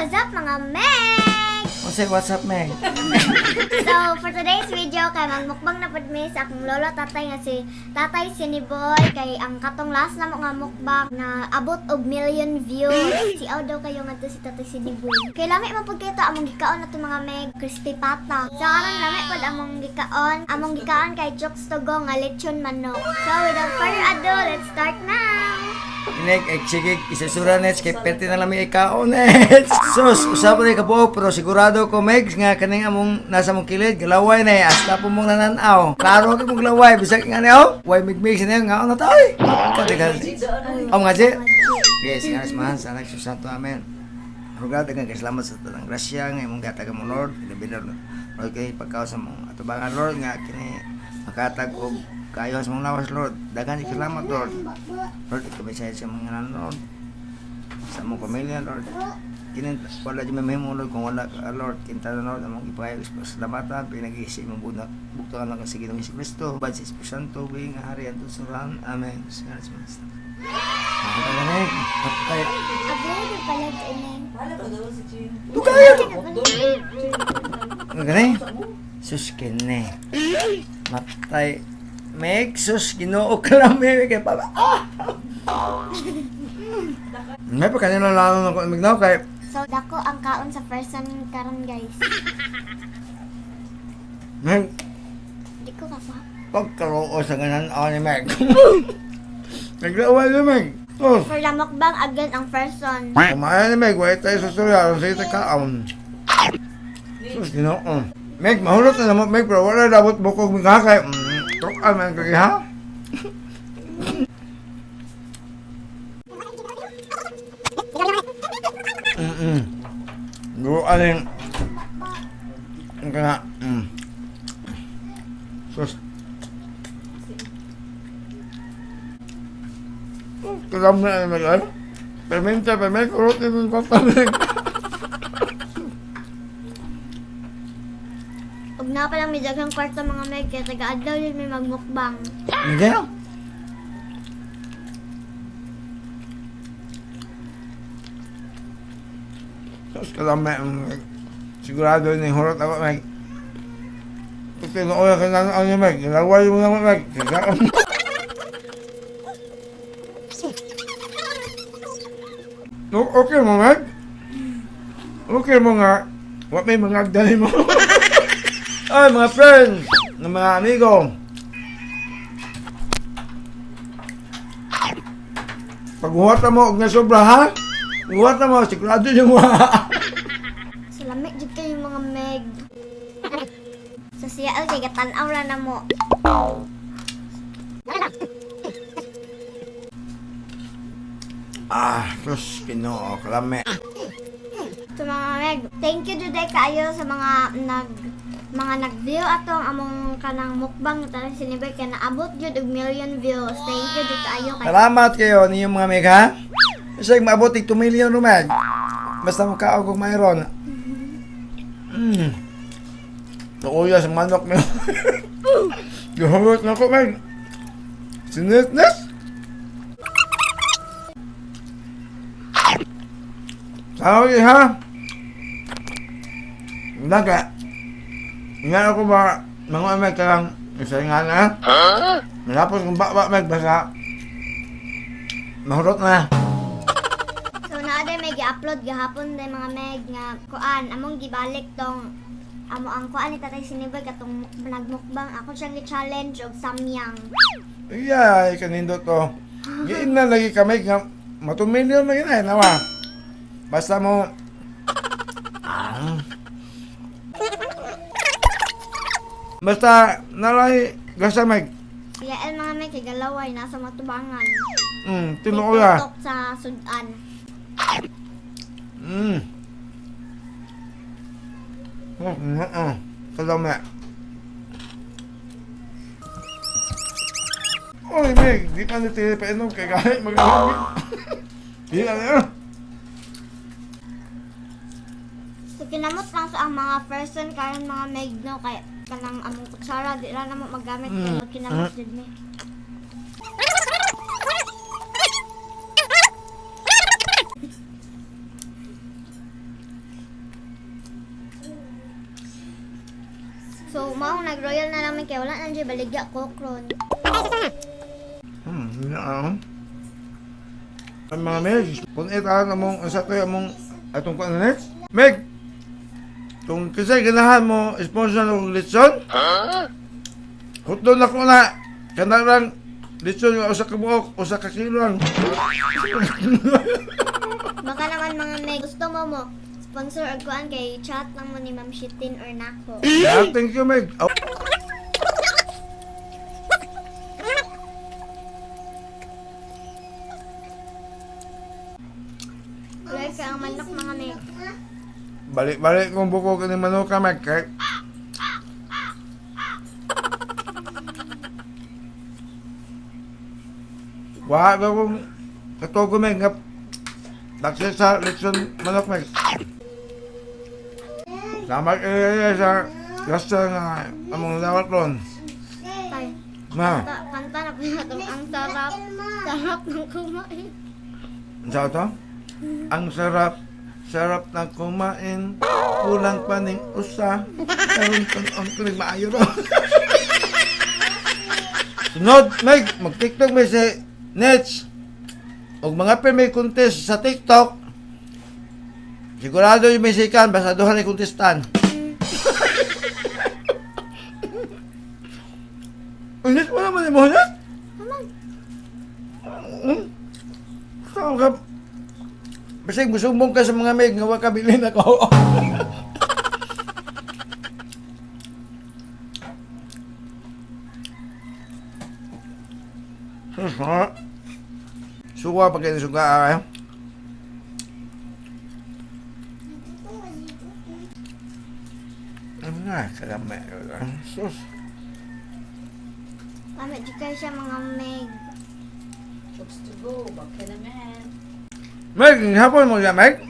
What's up, mga Meg? What's up, what's up, Meg? So, for today's video, kay magmukbang na pud mi sa akong lolo tatay nga si Tatay Siniboy, kay ang katong last na mo nga mukbang na abot og million views. Si daw kayo nga to si Tatay Siniboy. Kay lami man pud kayo to among gikaon na to, mga Meg, crispy pata. So, aron lami pud among gikaon. Among gikaon kay Chooks to go nga lechon manok. So, without further ado, let's start now. Inek, ek, sige, isusura nets, kay perte na lang may ikaon, nets. Sus, usapan na kabuo, pero sigurado ko, Meg, nga kaning among nasa mong kilid, galaway na eh, hasta po mong nananaw. Klaro ka mong galaway, bisag nga niyo, way migmig sa niyo, nga na tayo. Katigal. Oh, mga je. Yes, nga samahan sa anak sa Santo, Amen. Rugad, daghang kay salamat sa tanang grasya nga imong gatag mo, Lord. Labi na, Lord, kay pagkaw sa mong atubangan, Lord, nga kini makatag og kaayo sa mong lawas, Lord. Daghan kay salamat, Lord. Lord, kami sa sa mga ngalan, Lord. Sa among pamilya, Lord. Kini wala di mamahimo, Lord, kung wala ka, Lord. Kinta na, Lord, among ipahayag sa pasalamatan, pinag-iisi imong bunak buktangan lang sa Ginoong Hesus Kristo. Bad sa Espiritu Santo, buhi nga hari ang tusuran. Amen. Sa ngalan sa mga Patay. Patay. Abay, di pala ini. Dugaya to. Ano gani? Sus kene. Matay. Meg, sus, ginoo ka lang, Meg. Kay papa. Ah! May pa kanila lalo na ko imignaw kay So, dako ang kaon sa person karon, guys. Meg, Di ko kakuha. pagkaroo sa ganan ni Meg. Naglaway ni Meg. Sus, For the mukbang again ang person. kumain ni Meg, wait tayo sa surya, aron sa ita kaon. Sus, ginoo. Meg, mahulot na naman, Meg, pero wala dapat bukog mig ha kay tukan man kay ha. Guro aling ang kana. Sus. Kalam na ay mag. Perminta, perminta, kurot yung papalig. Ug na pa lang may daghang kwarta, mga Meg, kay taga-adlaw yun may magmukbang. Miguel? Sus, kalam na sigurado ni hurot ako, Meg. Tinuoy ka na ano, Meg. Nilaway mo naman, Meg. No, okay mo, Meg? Okay mo nga. Wa may mga agdali mo. Ay, mga friends, ng mga amigo. Pag mo, og na sobra, ha? Huwata mo, sigurado yung wa. So lamig jud kayo, mga Meg. So siya kay gatan-aw ra na mo. Ah, sus, Ginoo, kalame. So mga Meg, thank you juday kaayo sa mga nag-view atong among kanang mukbang nga tanan siniboy kay naabot jud og million views. Thank you jud kaayo kay Salamat kayo ninyong mga meg, ha? Kasi maabot 2 million no, Meg. Basta mo kaog kung mayroon. Nakuya sa manok mo. Gihurot na ko, Meg. Sinitness. Sorry, ha? Naga. Nga ako ba, mga meg karang isa nga na. Malapos kong bakbak, Meg, basta mahurot na. So naa day may gi-upload gahapon day, mga Meg, nga kuan among gibalik tong amo ang kuan ni Tatay Siniboy katong nagmukbang ako siyang gi-challenge og samyang. Iya, ay kanindo to. Giin na lagi kami nga matumilyon na gina, nawa. Basta mo ah. Basta nalay gasa meg. Yael, mga Meg, kay galaway nasa matubangan. Tinuo ya. Tutok sa sudan. Oh, Kalame. Oy, Meg, di pa nitili pa inom kay kahit mag. Di na na. So kinamot lang sa ang mga person karon, mga Meg, no, kay kanang among kutsara di ra namo magamit kay kinamot jud mi. So mao nag-royal na lang mi kay wala na jud baligya Coke ron. Ano? Ang mga Meg, kung ikaw among sa to among atong kuan next. Meg, kung kisay ganahan mo sponsor ng litson, hutdon na ko na kanarang litson nga usa ka buok, usa ka kilo lang. Baka naman mga Meg, gusto mo mo sponsor og kuan kay chat lang mo ni Ma'am Shitin or nako. Yeah, thank you, Meg. Oh. Like ang manok mga Meg. Balik-balik kong buko kini manuka, Meg. Kay wa ba kong katogo, Meg, nga dakse sa litson manok, Meg. Salamat eh sa gasta nga among dawat ron. Tay, Ma, kanta, kanta na po na to. Ang sarap. Sarap ng kumain. sa to? Ang sarap, sarap na kumain. Kulang pa ning usa. Karon kon ang kulig maayo ro. Sunod, Meg, mag-TikTok may si Nets. Og mga pa may contest sa TikTok. Sigurado yung may sikan, basta duha ni kontestan. Ulit mo naman yung mga. Aman, Saan ka? Basta musumbong ka sa mga meg nga wa ka bilin ako. Sus, mga. Suwa pa kayo suga eh. Ano nga, kalame. Sus. tama jud kayo siya mga Meg. Jobs to go. Baka naman. Meg, hapon mo siya, Meg.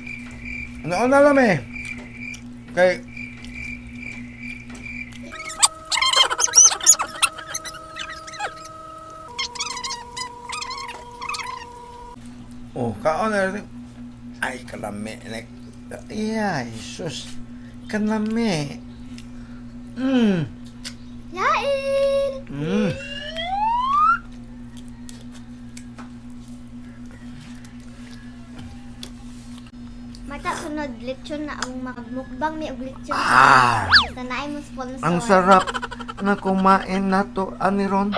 Noon na lang eh. Kay... Oh, kaon na rin. Ay, kalami. Like, yeah, Jesus. Kalami. Lain! Mata sunod lechon na ang magmukbang mi og lechon. Ah! Basta naay mo sponsor. Ang sarap na kumain na to, aniron.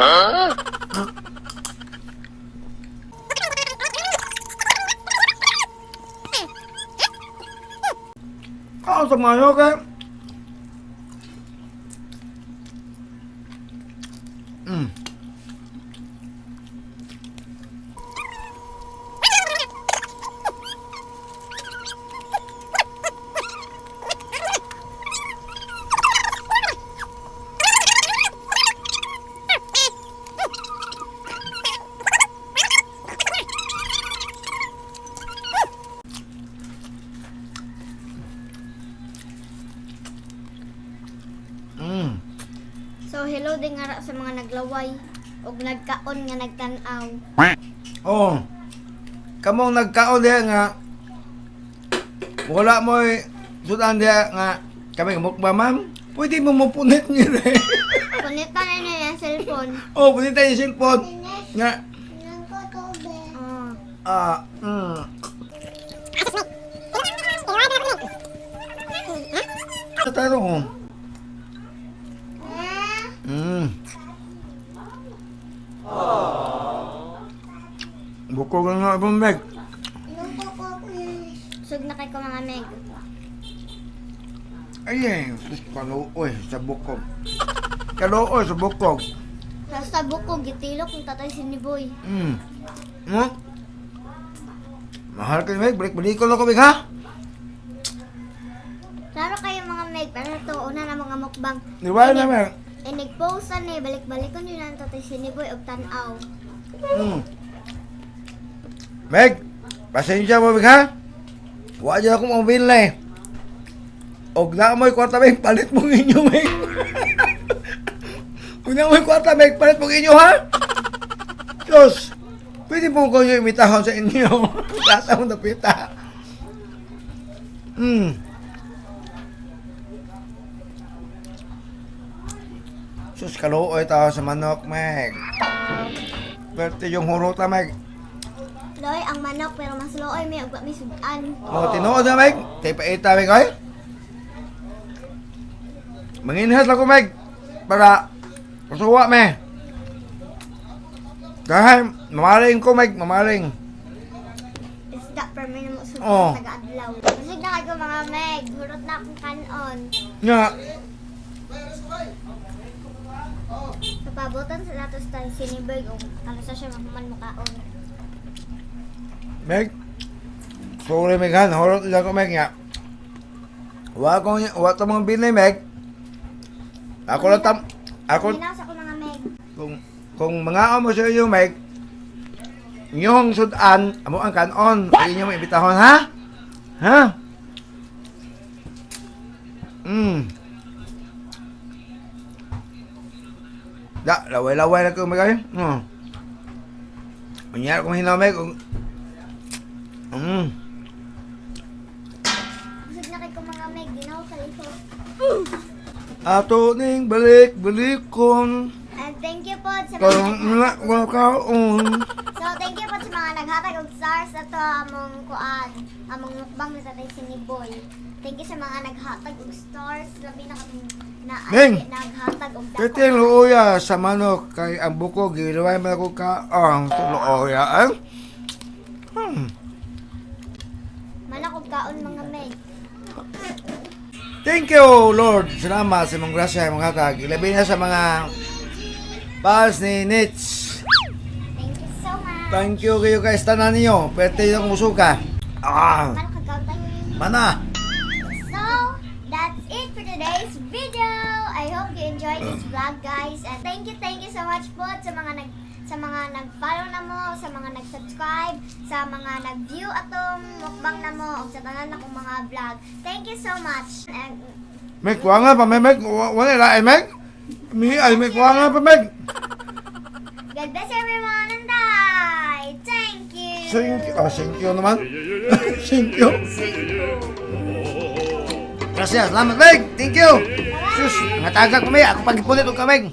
Kao sa mga yoke. So hello din nga ra sa mga naglaway og nagkaon nga nagtan-aw. Oh. Kamong nagkaon diha nga wala mo'y sudan diha nga kami mukba ma'am. Pwede mo mapunit niyo rin. Kunita na niya yung cellphone. Oh, punit tayo yung cellphone. Nga, Oh. ah, Sa tayo ko. Buko ka nga ibang bag. Sug na kay ko mga Meg. Ay, ay, sus, kaluoy sa bukog. Kaluoy sa bukog. Nasa buko gitilok ng tatay si ni Boy. Mahal ka ni Meg, balik-balikon ako, Meg, ha? Klaro kayo mga Meg, pero to una na mga mukbang. Di ba na, Meg? E nagpost ni balik-balikon yun ang tatay si ni Boy og tan-aw. Meg, pasensya mo, Meg, ha? Wa dyan akong mobile na eh. Og na mo'y kwarta, Meg, palit mong inyo, Meg. Og na mo'y kwarta, Meg, palit mong inyo, ha? Diyos, pwede po ko yung imitahon sa inyo. Lasa mong napita. Sus, kaluoy tao sa manok, Meg. Pwerte yung huruta, Meg. Loy ang manok pero mas looy may ugwa may sudan. Mga tinuod na, Meg. Kay paita, Meg, oy. Manginhas lang ko, Meg. Para kusuwa, me. Dahil, mamaling ko, Meg. Mamaling. Isda per may namo sudan Oh. taga-adlaw. Busog na kayo, mga meg, hurot na akong kanon. Nga. Sa pabutan sa nato sa sinibig ug kanusa siya mahuman mukaon. Meg. Sorry, Meg, han. Horot lang ko, Meg, nga. Wa kong, wa to mga binay, Meg. Ako lang tam, ako, Minaw sa ko, mga meg. Kung mga mo sa iyo, Meg, inyong sudan, amo ang kanon, ay inyo maimbitahon, ha? Ha? Da, laway-laway na ko, Meg, ay. Unya kong hinaw, Meg. Busog na kay ko, mga meg, di na ako kalihok. Ato ning balik-balikon. And thank you po sa mga Kung na kaon. So thank you po sa mga naghatag og stars ato among kuan, among mukbang ni Tatay Siniboy. Thank you sa mga naghatag og stars, labi na katong na Meng! ay, naghatag og dako. Pwede ang luoya sa manok kay ang buko giluway man ako kaon sa luoya. Eh? Manok og kaon, mga meg. Thank you, Lord. Salamat sa imong grasya, imong hatag. Ilabi na sa mga fans ni Nitz. Thank you so much. Thank you kayo guys tanan ninyo. Pwede yung musuka. Ah, Manok og kaon tayo. mana. So, that's it for today's video. I hope you enjoyed this vlog, guys. And thank you so much po sa mga nag-follow na mo, sa mga nag-subscribe, sa mga nag-view atong mukbang na mo, ug sa tanan akong mga vlog. Thank you so much. And May kuha nga pa, may meg. Wala lain, meg. Mi ay may kuha nga pa, meg. God bless everyone and bye. Thank you. Thank you. Ah, thank you naman. Thank you. Gracias. Salamat, meg. Thank you. Sus, nga tagak pa, meg. Ako pag-ipulit og kameg.